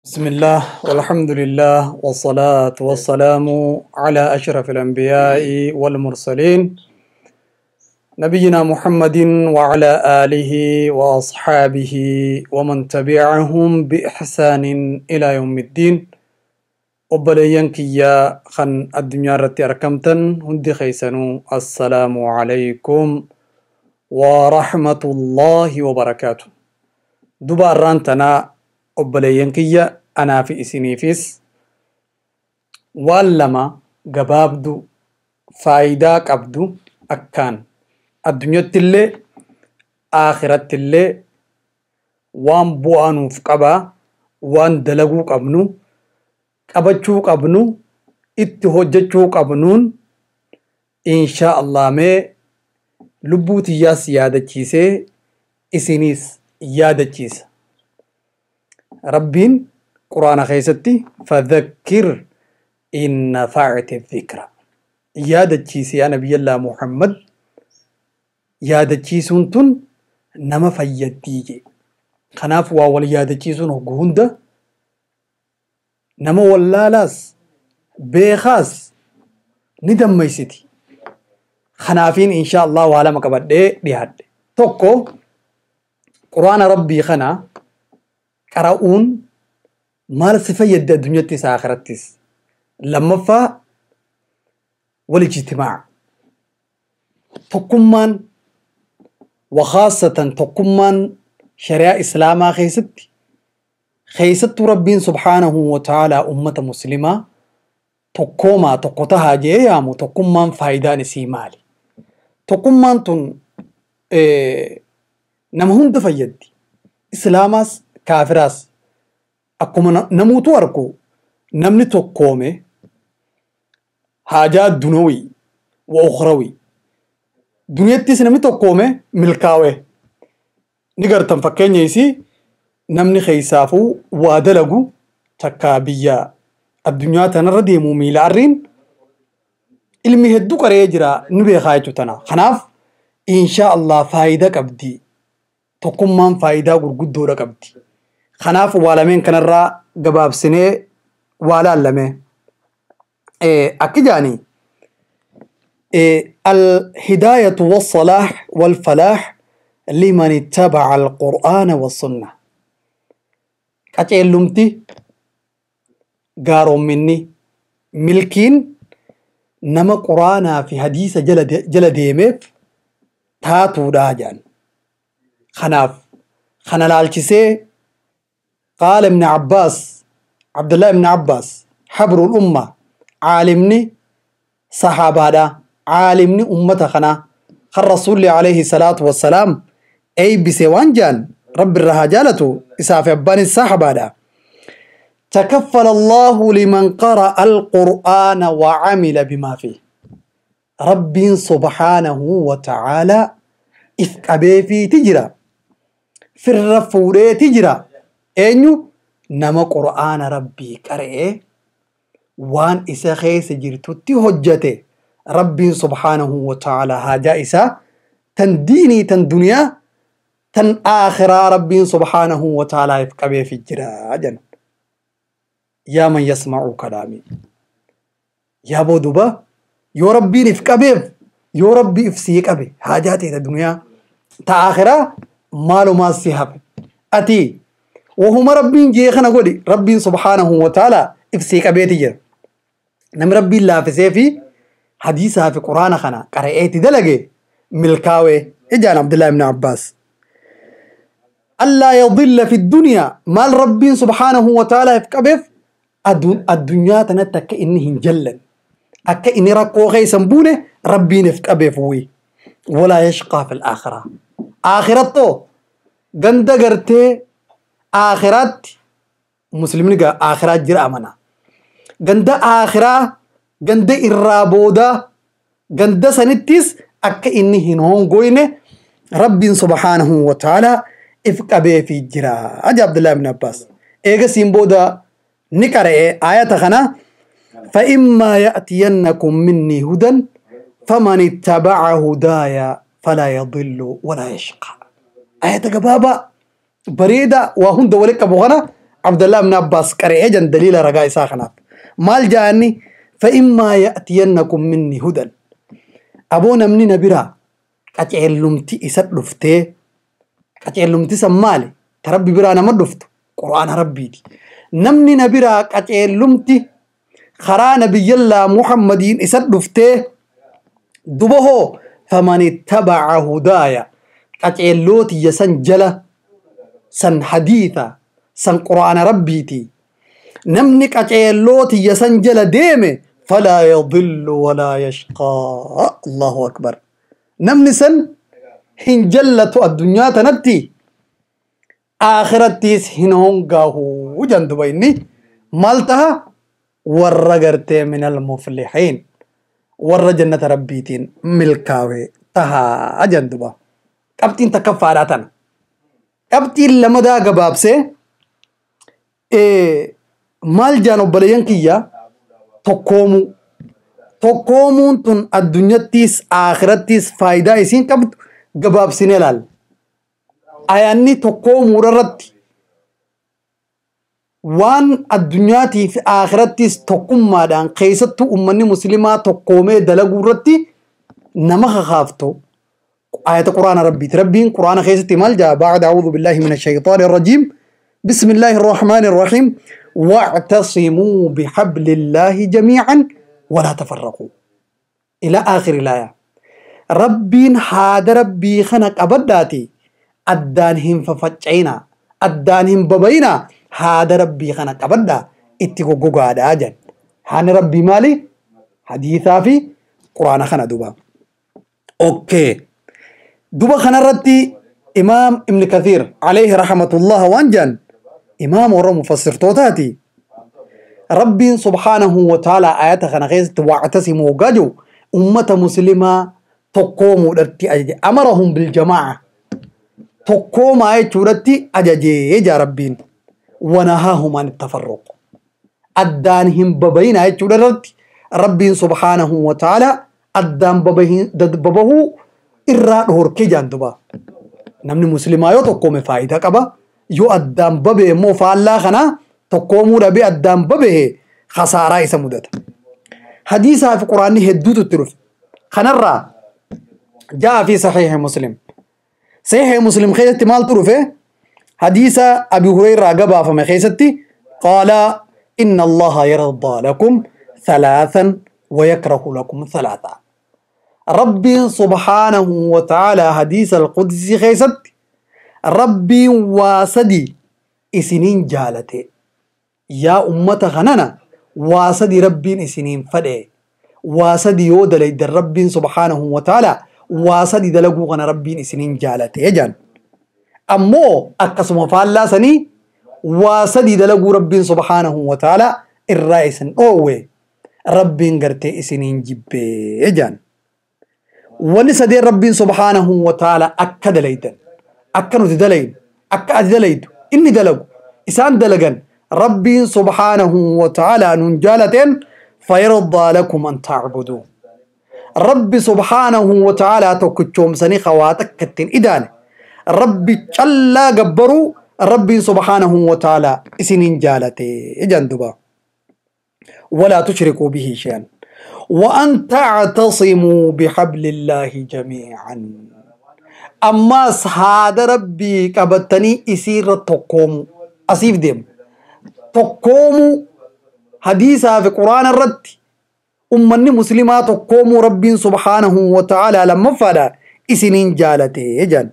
بسم الله والحمد لله والصلاة والسلام على أشرف الأنبياء والمرسلين نبينا محمد وعلى آله وأصحابه ومن تبعهم بإحسان إلى يوم الدين. Obboleeyyan kiyya kan addunyaa irratti argamtan hundi keessanuu, assalaamu alaykum wa rahmatullaahi wa barakaatu. Duba arraan tanaa, obboleeyyan kiyya, anaa fi isiniifis waan lama gabaabdu faayidaa qabdu, akkaan addunyatti illee aakiratti illee waan bu'aa nuuf qabaa, waan dalaguu qabnu, qabachuu qabnu, itti hojjechuu qabnuun, inshaa Allah mee lubbuu tiyyaas yaadachiisee isiniis yaadachiisa. Rabbiin Quraana keessatti "فذكر إن نفعت الذكرى", yaadachiise yaa Nabiyyallaa Muhammad, yaadachiisuun tun nama fayyaddi jee. Kanaaf waa wal yaadachiisuun hogguu hunda nama wallaalaas beekaas ni dammaysiti. Kanaafiin insha Allah waa lama qabadhee dhiyaadhe. Tokko, Quraana Rabbii kana qara'uun maal si fayyadde addunyattis akhirattis. Lammaffaa, والاجتماع, tokkummaan, وخاصة tokkummaan shari'aa Islaamaa keessatti, keessattuu Rabbiin سبحانه وتعالى ummata Muslimaa tokkoomaa, tokko tahaa jee yaamu, tokkummaan faayidaan isii maali? Tokkummaan tun nama hunda fayyaddi. Islaamaas kaafiraas. Akkuma namuutu argu, namni tokkoome haajaa دنيوي وأخروي, duniyattis namni tokkoome milkaa'e ni gartan. Fakkeenya isii, namni keessaafuu waa dalagu takkaa biyya addunyaa tanarra deemu miila arriin ilmi hedduu qaree jira, ni beekaa jechuu tana. Kanaaf insha Allah faayidaa qabdi. Tokkummaan faayidaa gurguddoodha qabdi. Kanaaf waa lameen kanarraa gabaabsinee waa laallame. Akki jaanii, الهداية والصلاح والفلاح لمن اتبع القرآن والسنة. Qaceellumti, gaaromminni, milkiin nama Quraanaa fi hadiisa jala deemeef taatuudhaa jedhan. Kanaaf kana laalchisee قال ابن عباس, عبد الله ibn Abbaas, حبر الأمة, caalimni saxaabaadha, caalimni ummata kanaa kan Rasuulli عليه الصلاة والسلام eeybise, waan jedhan, Rabbi irraa haa jaalatu isaa fi abbaan isaa saxaabaadha: تكفل الله لمن قرأ القرآن وعمل بما فيه. رب سبحانه وتعالى if qabee tijira, firra fuudhee tijira. Eenyu? Nama Qur'aana Rabbii qara'ee waan isa keessa jirtutti hojjate. Rabbiin سبحانه وتعالى haajaa isaa tan diinii, tan duniyaa, tan aakhiraa Rabbiin سبحانه وتعالى if qabeefi jira jedhan. يا من يسمع كلامي, yaa boo duba, yoo Rabbiin if qabeef, yoo Rabbi if sii qabe, haajaa ta'e ta duniyaa ta aakhiraa maalumaas si hafe? Ati wahuma Rabbiin jee kana godhi, Rabbiin سبحانه وتعالى if sii qabeeti jira. Namni Rabbiin laafisee fi hadiisaa fi Quraana kana qara'eeti dalage milkaawee ijaan. Abdullahi ibn Abbaas, ألا يضل في الدنيا. Maal Rabbiin سبحانه وتعالى if qabeef? Addunyaa tanatti akka inni hin jallan, akka inni rakkoo keessa hin buune Rabbiin if qabeef wuyi. ولا يشقى في الآخرة. Aakhirattoo ganda gartee aakhiraatti, Muslimni gaa aakhiraa jira amana, ganda aakhiraa, ganda irraa boodaa, ganda sanittis akka inni hin hongoyne Rabbiin سبحانه وتعالى if qabeefi jira aja Abdullahi ibn Abbaas. Eegasiin booda ni qara'e aayata kana: فإما يأتينكم مني هدى فمن اتبع هداي فلا يضل ولا يشقى. Ayata gabaabaa bareeda waa hunda walitti qabu kana Abdallah ibn Abbaas qara'ee jan daliila ragaa isaa kanaaf. Maal ja'anni? Fa'immaa ya'tiyannakum minni hudan. Aboo namni na biraa qaceellumti isa dhuftee, qaceellumti san maali? Ta Rabbi biraa nama dhuftu Qur'aana Rabbiiti. Namni na biraa qaceellumti karaa nabiyyallaa Muhammadiin isa dhuftee, duba hoo faman ittabaca hudaaya, qaceellootiyya san jala san hadiitha san Qur'aana Rabbiiti. Namni qaceellootiyya san jala deeme falaa yadillu walaa yashqaa. Allahu akbar. Namni san hin jallatu addunyaa tanatti, akhirattiis hin hongaahu jan. Duba inni maal taha? Warra gartee minal muflihiin, warra jannata Rabbiitiin milkaawe tahaa jan. Duba qabxiin takkaffaadhaa tana. Qabxiin lamadaa gabaabsee maal jaan obboleeyyan kiyya? Tokkoomuu. Tokkoomuun tun addunyattiis akhirattiis faayidaa isiin qabdu gabaabsinee ilaalla. Ayaanni tokkoomuudha irratti waan addunyaatii fi akhirattiis tokkummaadhaan keessattuu ummanni muslimaa tokkoomee dalaguu irratti nama kakaaftu ayata Quraana Rabbiiti. Rabbiin Quraana keessatti maal jaa? Ba'da a'uudhu billahi mina shaytaani rajiim. Bismillaahi irrahmaani irrahiim. واعتصموا بحبل الله جميعا ولا تفرقوا إلى آخر الآية. ربين هذا ربي خنق أبداتي أدان هم ففتشينا أدان هم ببينا هذا ربي خنق أبدا اتقو قوغا أجل هان ربي مالي حديثا في قرآن خنا دوبا. أوكي، دوبا خنا رتي إمام ابن كثير عليه رحمة الله وانجان إمام ورا مفسر توتاتي ربي سبحانه وتعالى آيات خنا خيست واعتصموا قجو أمة مسلمة تقوموا درتي أجج أمرهم بالجماعة تقوم آية رتي أججي يا ربين ونهاهم عن التفرق أدانهم ببين آية رتي ربي سبحانه وتعالى أدان ببه إرى هور كيجان. دبا namni muslimaa yoo tokkoome faayidaa qaba, yoo addaan babe immoo faallaa kanaa tokkoomuu dhabee addaan babe khasaaraa isa mudata. Hadiisaa fi Quraanni hedduutu itti dhufe. Kanarraa jaa fi saxiixa Muslim. Saxiixa Muslim keessatti maaltu dhufe? Hadiisa Abi Hurayraa gabaafame keessatti qaala inna Allaha yardaa lakum thalaasan wa yakrahu lakum thalaatha. Rabbiin subhaanahu wa ta'ala hadiisa alqudsi keessatti Rabbiin waa sadi isiniin jaalate. Yaa ummata kanana, waa sadi Rabbiin isiniin fadhe. Waa sadi yoo dalaydan Rabbiin subhaanahu wa ta'ala waa sadi dalaguu kana Rabbiin isiniin jaalate jaan. Ammoo akkasuma faallaa sanii waa sadi dalaguu Rabbiin subhaanahu wa ta'ala irraa isin dhoowwe, Rabbiin gartee isiniin jibbee jaan. Wanni sadeen Rabbiin subhaanahu wa ta'ala akka dalaydan, akka nuti dalaynu, akka ati dalaydu, inni dalagu, isaan dalagan Rabbiin subhaanahu wa ta'ala nun jaalateen fayardaa lakum an ta'buduu. Rabbi subhaanahu wa ta'ala tokkichoomsanii hawaa takka ittiin idaane Rabbi callaa gabbaruu Rabbiin subhaanahu wa ta'ala isiniin jaalate jan duba. ولا تشركوا به شيئا وأن تعتصموا بحبل الله جميعا. أما هذا ربي قبتني إسير تقوم أسيف ديم تقوم حديثا في قرآن الرد أمني مسلمات تقوم ربي سبحانه وتعالى لما فدا إسنين جالته جان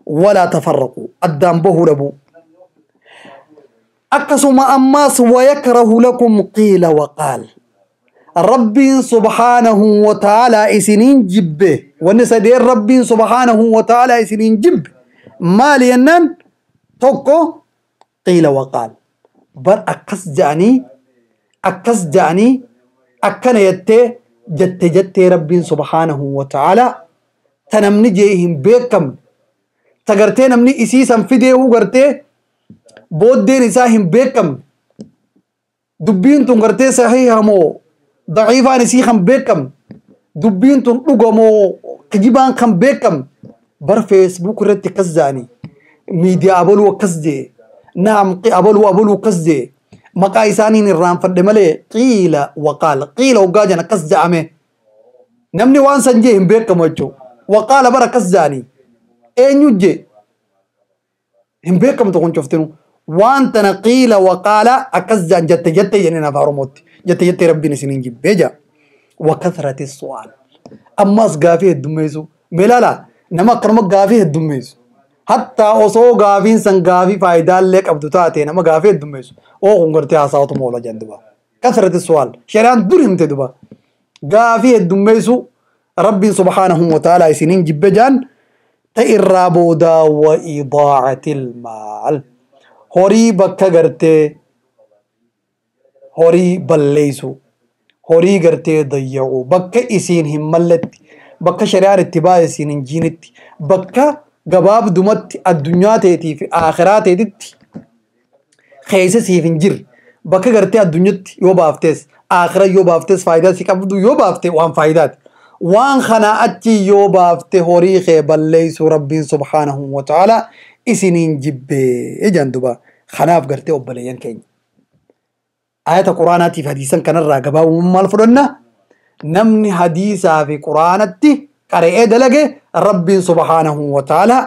ولا تفرقوا أدام به ربو أكسما أماس ويكره لكم قيل وقال. ربي سبحانه وتعالى إسنين جبه ونسدير ربي سبحانه وتعالى إسنين جب ما لينن توكو قيل وقال بر أكس جاني أكس جاني أكن يتي جت جت ربي سبحانه وتعالى تنمني جيهم بكم تغرتي نمني إسيسا فيديو غرتي booddeen isaa hin beekamne, dubbiin tun gartee sahiha moo daciifaan isii kan beekamne, dubbiin tun dhugamoo kijibaan kan beekamne, bar Facebook irratti akkas jaanii miidiyaa abaluu akkas jee Naam abaluu abaluu akkas jee maqaa isaaniin irraanfadhe malee qiila waqaala qiila hoggaa jan akkas ja'ame namni waan san jee hin beekamu jechuu waqaala bara akkas ja'anii eenyu jee hin beekamtu kun cuftinu waan tana qiila waqaala akkas ja'an jette jette jedheen afaan Oromootti jette jette rabbiin isiniin jibbee ja'a wakathrati su'aal ammas gaafii heddummeessu meelaala nama akkanuma gaafii heddummeessu hattaa osoo gaafiin san gaafii faayidaallee qabdu taate nama gaafii heddummeessu oo kun gartee haasawatu moola jedhan duba kasrati su'aal shari'aan dur himte duba gaafii heddummeessu rabbiin subhaanahu wa ta'ala isiniin jibbe jaan ta irraa boodaa wa idaacatil maal horii bakka gartee horii balleessu horii gartee dayya'u bakka isiin hin malletti bakka shari'aan itti baay'e isiin hin jiinitti bakka gabaabdumatti addunyaa teetii fi akhiraa teetitti keessa siif hin jirre bakka gartee addunyatti yoo baaftes akhira yoo baaftes faayidaa si qabdu yoo baafte waan faayidaati. Waan kana achi yoo baafte horii kee balleessu rabbiin subhaanahu wa ta'ala isiniin jibbee jedhan duba kanaaf gartee obboleeyyan keenya. Ayata quraanaatiif hadiisan kanarraa gabaabummaan maal fudhanna? Namni hadiisaa fi quraanatti qara'ee dalage rabbiin subhaanahu wa ta'ala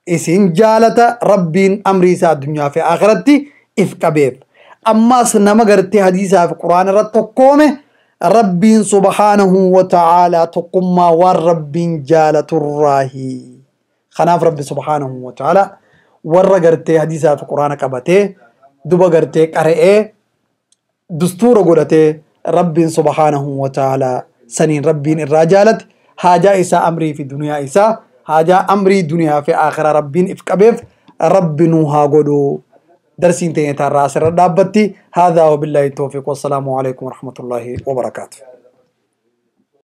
isin jaalata rabbiin amrii isaa addunyaa fi akhiratti if qabeef. Ammas nama gartee hadiisaa fi quraana irratti tokkoome rabbiin subhaanahu wa ta'ala tokkummaa waan rabbiin jaalaturraahi. Kanaaf rabbi subhaanahu wa ta'ala warra gartee hadiisaa fi quraana qabatee duba gartee qara'ee dustuura godhatee rabbiin subhaanahu wa ta'ala saniin rabbiin irraa jaalate haajaa isaa amrii fi duniyaa isaa haajaa amrii duniyaa fi akhiraa rabbiin if qabeef rabbi nuu haa godhu. درسين تاني ترى سر دابتي هذا وبالله التوفيق والسلام عليكم ورحمة الله وبركاته.